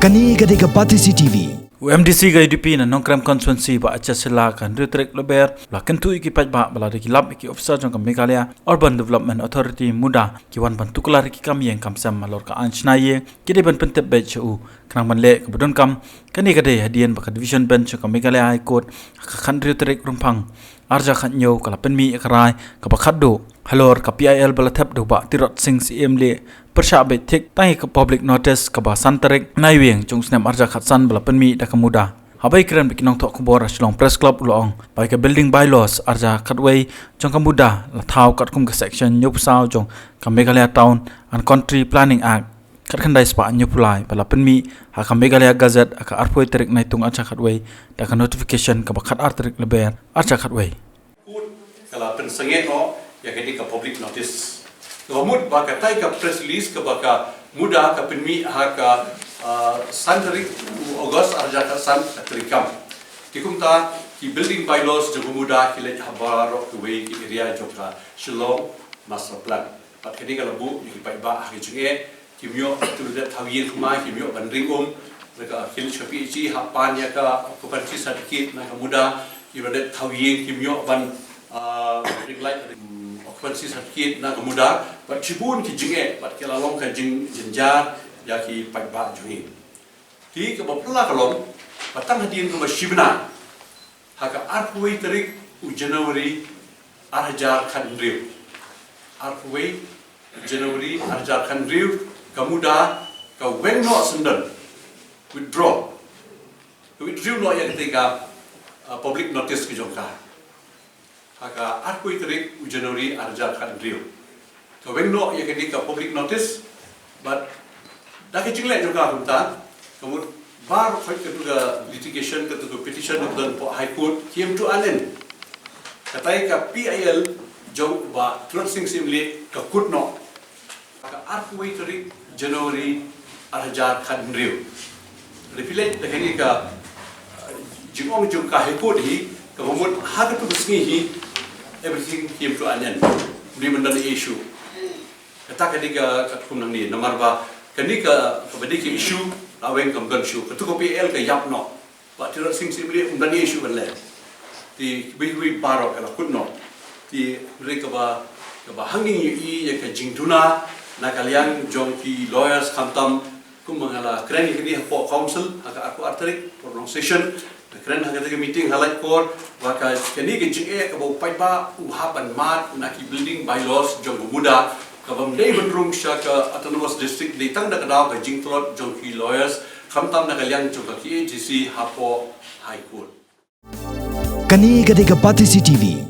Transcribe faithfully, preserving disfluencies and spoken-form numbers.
Kane ka dei ka Batesi T V. U M D C ka U D P na Nongkrem Constituency, Bah H S Shylla, ka hynriew tarik Lber, u la kyntu ïa ki paidbah ba lada ki lap ïa ki officer jong ka Meghalaya Urban Development Authority, MUDA, ki wan ban tuklar ïa ki kam ïing kam sem halor ka aiñ shna ïing, ki dei ban pyntip beit sha u khnang ban leh kaba donkam. Kane ka dei hadien ba ka Division Bench jong ka Meghalaya High Court ha ka khathynriew tarik Rymphang arhajar khathynñiew ka la pynmih ïa ka rai kaba khatduh halor ka P I L ba la thep da u Bah Tirot Sing Syiem Lieh, pyrshah beit thik tang ïa ka public notice kaba san tarik Naiwieng jong u snem arhajar khatsan ba la pynmih da ka MUDA. Haba ïakren bad ki nongthoh khubor ha Shillong Press Club, u la ong ba ïa ka Building Bylaws arhajar khatwei jong ka MUDA la thaw katkum ka section hynñiew phew saw jong ka Meghalaya Town and Country Planning Act khatkhyndai spah hynñiew phew lai ba la pynmih ha ka Meghalaya Gazette ha ka arphew tarik Naitung arhajar khatwei da ka notification kaba khatar tarik Lber arhajar khatwei. Court ka la pynsangeh noh ïa kane ka public notice. Ka mut ba katai ka press release kaba ka MUDA ka pynmih ha ka, ah, san tarik u August arhajar khatsan ka treikam. Te kumta ki building bylaws jong ka MUDA ki leit ha baroh kawei ki area jong ka Shillong Master Plan. Bad kane ka la buh ïa ki paidbah ha ki jingeh, kim ïoh, kim dep thaw ïing thymmai, kim ïoh ban ring um. Lada ki leit sha P H E hap pan ïa ka occupancy certificate na ka MUDA, kim dep thaw ïing, kim ïoh ban, ah, ring light, ring occupancy certificate na ka MUDA. Bad shibun ki jingeh, bad ki la long ka jingjynjar ïa ki paidbah jong ngi. Te kaba phylla ka long ba tang hadien kaba shi bnai, ha ka arphew wei tarik u January arhajar khathynriew, arphew wei January arhajar khathynriew, ka MUDA ka weng noh syndon, withdraw, ka withdraw noh ïa katei ka, ah, public notice ka jong ka. Ha ka arphew wei tarik u January arhajar khathynriew, ka weng noh ïa kane ka public notice. Bad da ka jingleh jong ka kumta, ka mut baroh kawei katu ka litigation, katu ka petition kaba don hapoh High Court, kim tu anen. Katai ka P I L jong u Bah Tirot Sing Syiem Lieh ka kut noh ha ka arphew wei tarik January arhajar khathynriew. Lada phi leit da kane ka, uh, jingong jong ka High Court hi, kaba mut ha katu ka sngi hi, everything came to an end. Ym dei ban don issue. Kata ka dei ka, katkum nangne, namar ba kane ka, kaba dei ka issue la weng kam don issue. Katu ka P I L ka ïap noh. Bah Tirot Sing Syiem Lieh um don issue ban leh. Te kiwei kiwei baroh ka la kut noh. Te hynrei kaba, kaba hangne ngi ïohi ïa ka jingduna na ka liang jong ki lawyers, khamtam kumba nga la kren ïa kane hapoh council ha ka arphew ar tarik, hapoh long session, nga kren ha kata ka meeting ha Laitkor, ba ka, kane ka jingeh kaba u paidbah u hap ban mad na ki building bylaws jong ka MUDA, kaba ym dei ban rung sha ka autonomous district, dei tang da ka daw ka jingtlot jong ki lawyers, khamtam na ka liang jong ka K H A D C hapoh High Court. Kane ka dei ka Batesi T V.